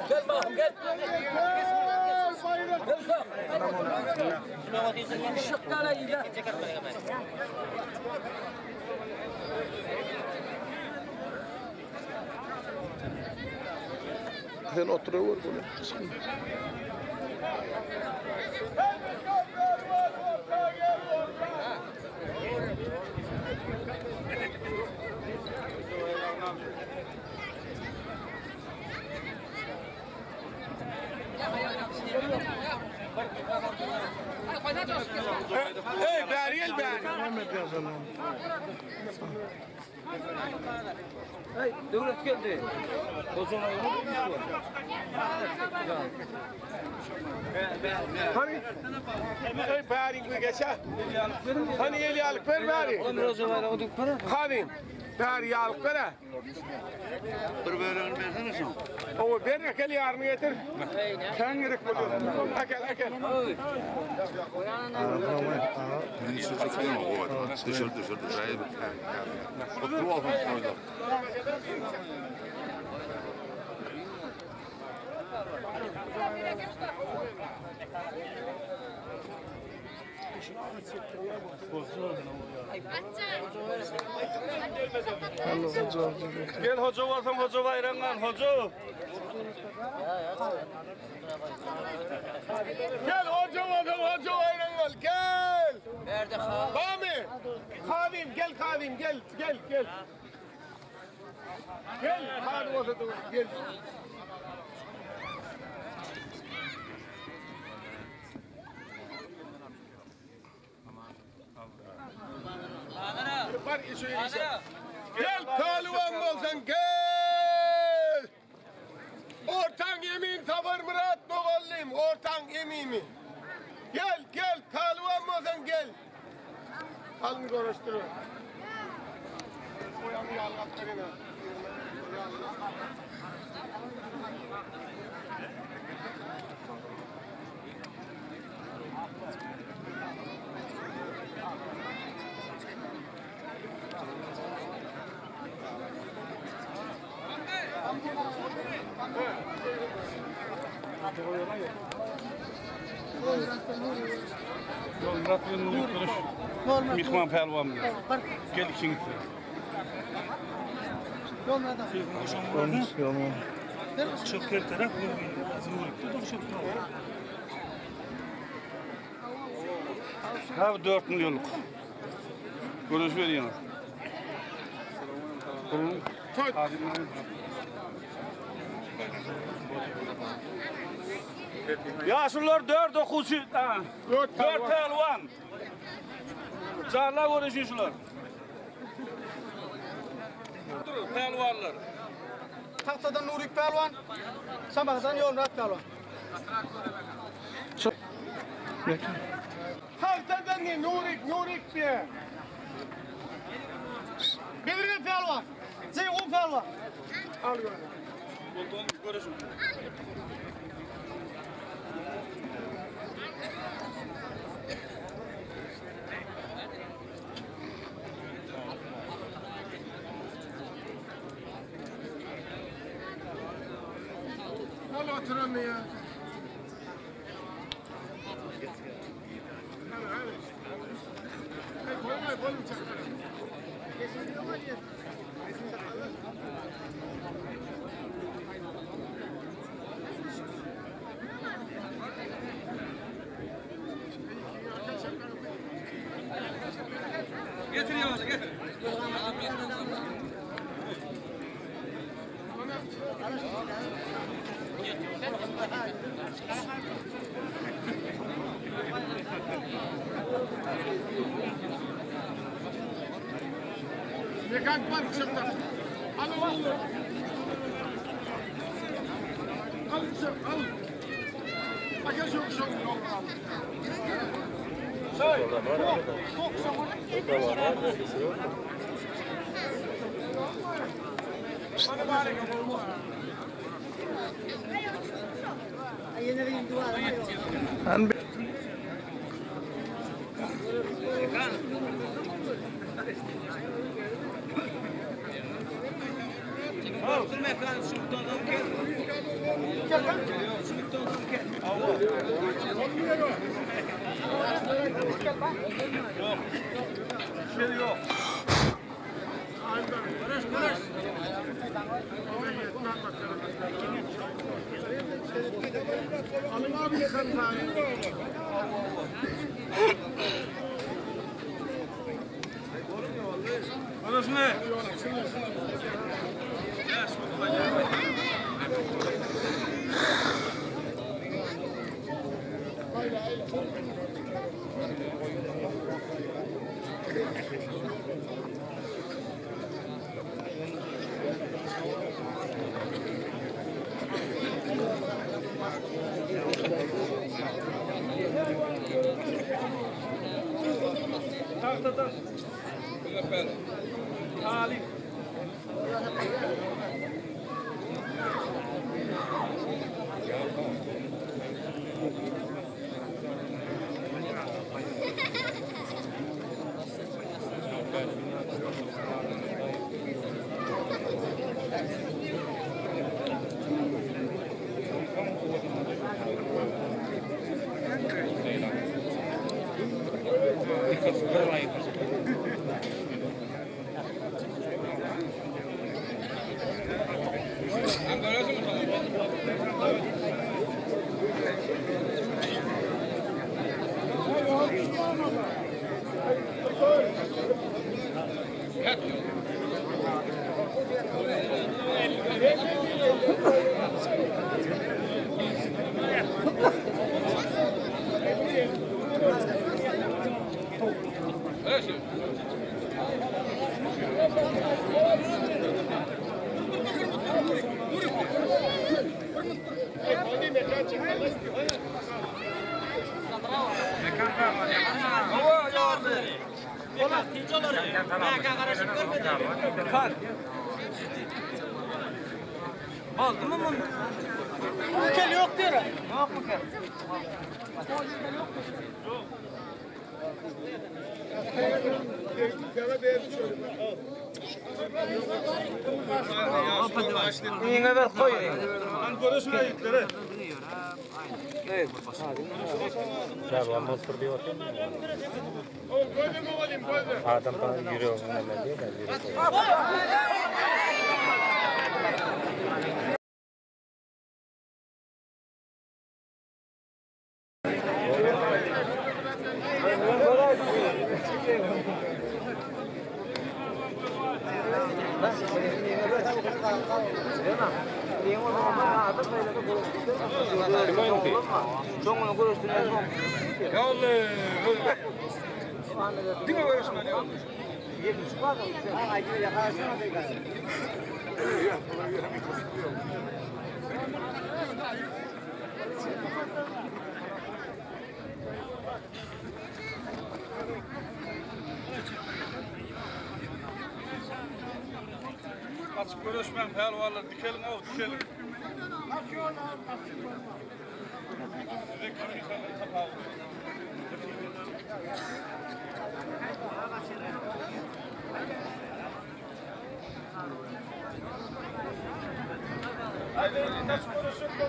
Gel bakalım gel. Sen oturuver bunu. Hey bäri gel bäri. Mehmet yazalım. Hey, devlet geldi. O zaman Hani? Hey bäri bu geçe. Hani eli alıp ver bäri. Hani? Bäri alıp ver ha. Bir böleğini versene sen. O ver gel yarını getir. Sen gerek buluyor. Akel akel. Beni sürecek mi o? Dışarı dışarı dışarı. Otur oğlum orada. Gel hoca olsam hoca bayrağı al hoca. Gel hoca hoca hoca ayran al gel. Nerede Bami. Kadim gel Kadim gel gel gel. Gel Kadim olsa da gel. Var işi işi. Gel pehlivan olsan gel. Ortan emin Tabar Murat Mogallim. Ortan emimi. Gel gel pehlivan olsan gel. Alın konuşturun. O yanı yallatlarına. Yol Murat ve Nuri Kılıç. Mihman Pehlivan. Gel ikiniz. Ha 4 milyonluk. Görüş veriyorsun. Tut. Ya şunlar 4 okucu. Ha. 4 4 pehlivan. pehlivan. Canlar görüşüyor şunlar. Dur pehlivanlar. Tahtadan Nurik Pehlivan, Samakadan Yolmurat Pehlivan. Tahtadan ne? Nurik, Nurik diye. Bedirgen Pehlivan, Ceyhun Pehlivan. Al göre. Buldum görüşün. Al oturun ya. Hadi, hadi. Hey, koyma, koyma çakara. Getir yavaş getir. Ne kalk var dışarıda. Al oğlum. Al dışarı, al. Akıl çok çok al. Ýok. Tagtadan. Talim. Kel ýok diýr. Yine ver koy. Lan görüşme yiğitlere. Adam bana yüreğimin hemen değil mi? Yürek. Diňe görüşmeli ýok. Açık görüşmem pälwanlar dikeliň aw dikeliň. Size kim ýykandan tapawudy. Haydi nasıl konuşup ya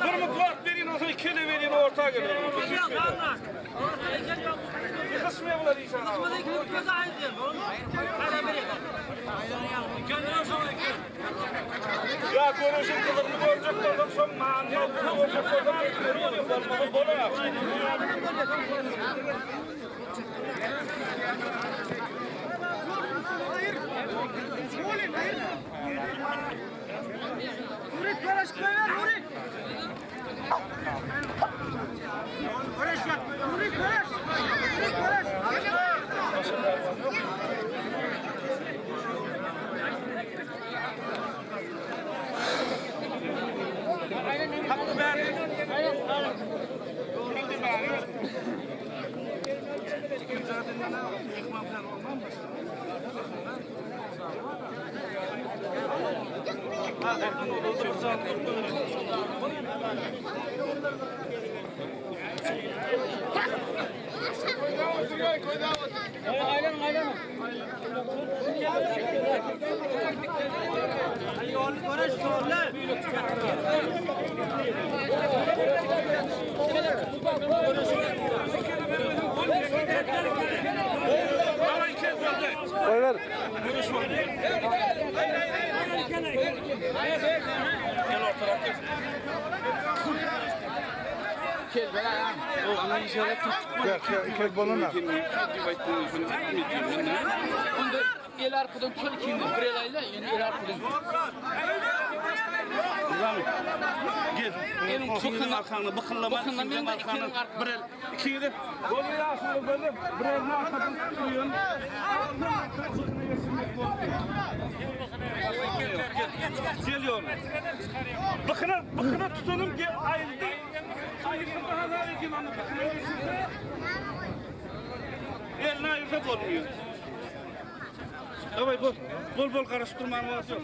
Bir mutlak verin olsa ikili verin orta gelir. Kısmıyor bunlar inşallah. Ya görüşün kılığını görecek oldum son mağanı görecek oldum. Bolmalı bolar. Nurik göreş köyer Nurik. Nurik göreş. Nurik göreş. Goýber. Gel, bolana. Onda el arkadan tut ikini bir el aýla, ýene el arkadan. Gel. Eliň Ikiniň arkany bykyllama, Bykyllama, ikiniň arkany ikiniň arkany. bir el. Ikiňi de Bolýar aşyny böyle bir elini arkadan tutýan. Gel ýoluna. Bykyna, bykyna tutanım gel aýyrdy. Aýyrdy hasap edin onu bykyna geçirse. Elini aýyrsa bolmuyor. Daway bol. Bol bol garaşyp durman wagt ýok.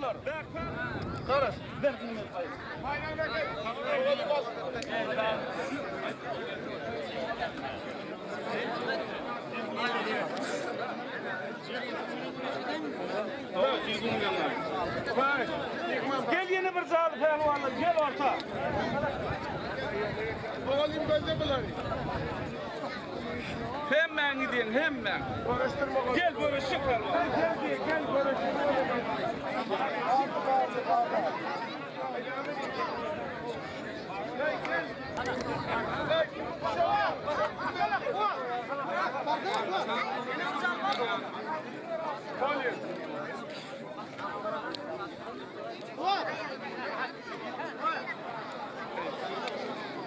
Garaş. Ber bunu Gel ýene bir zaly pälwanlar, gel orta. Oğlum gözle buları. Hemmäň gidin, hemmäň. Görüştürme. Gel görüşük pälwan. Gel diye gel görüştürme.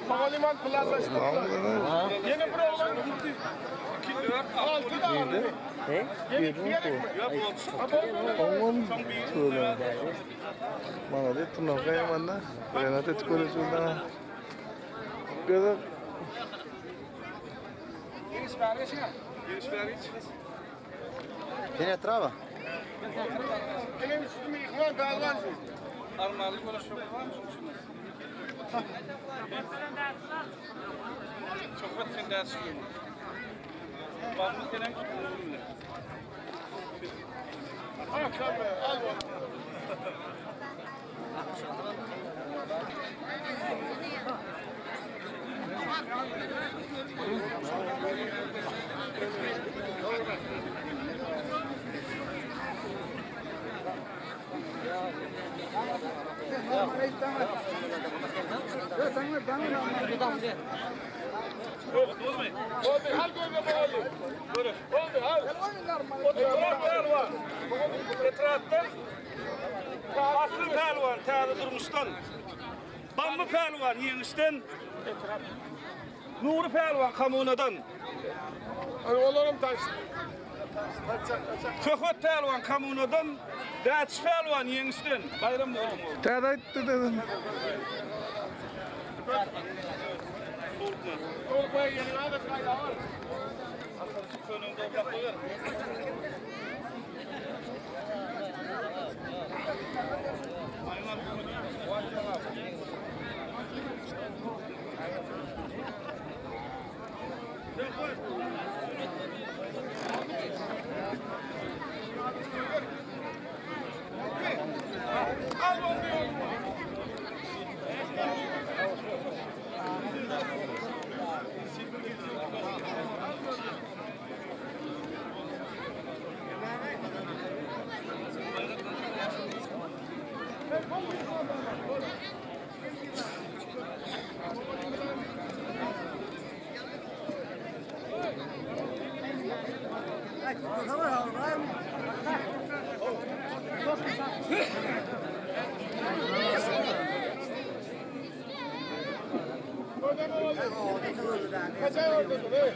Havaliman plazası. Yeni bir oğlan gitti. Altı da aldı. He? Yeni gerek mi? Oňon tüweleme. Mana de tırnak gaýamanda. Renat et görüşürüz. Göze Benim üstümü yıkman dağılansın. Armaly görüşük var mı şunun? Çok sen ders diyorum. Bakma gelen Akşam be, al onu. Oldu, al gözle bakalım. Oldu, al. Oturan pälwan. Etrapdan Asly pälwan täze durmuşdan. Bammy pälwan ýeňişden. Nury pälwan kommunadan. Hani olalım taş. Kaçak, kaçak. Söhbet pälwan kommunadan. Däç pälwan ýeňişden. Bayram oğlum. Täze aýtdy dedim. Olmaya gelin, hadi kayda var. Önünde bırak koyar. Al onu diyorum. Kaçak orada dur, evet.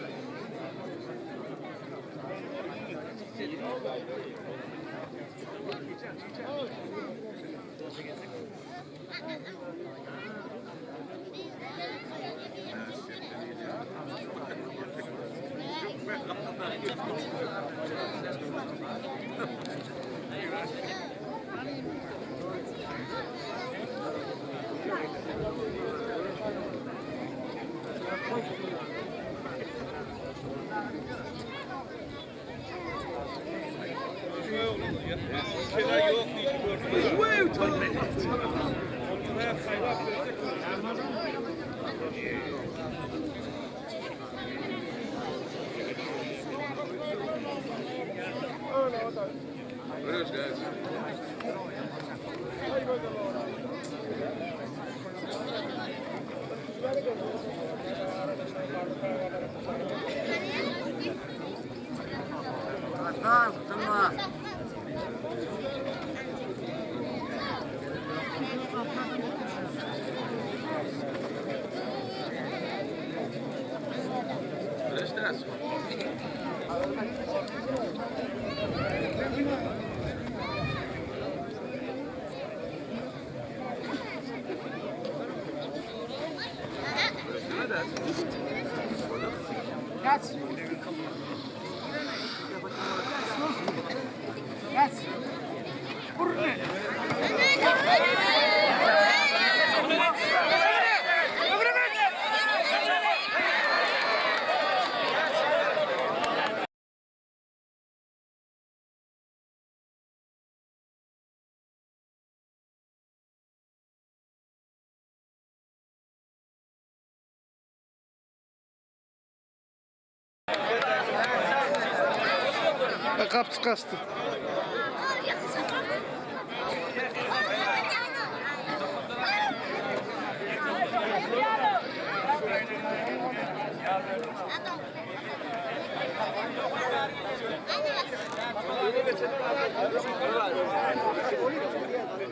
Gapçyk gaçdy.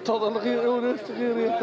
Tozalyk öwresi gyrýar.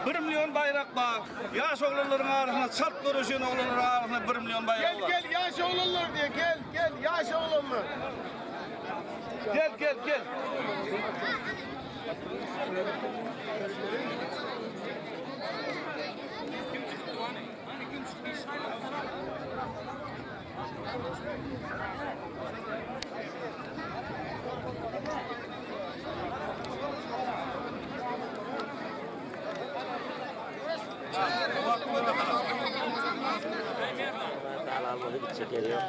Bir milyon bayrak var. Yaş oğlanların arasında çat görüşen oğlanların arasında 1 milyon bayrak Gel var. gel yaş oğlanlar diye gel gel yaş oğlanlar. Gel gel gel. Almadı gidecek yeri yok.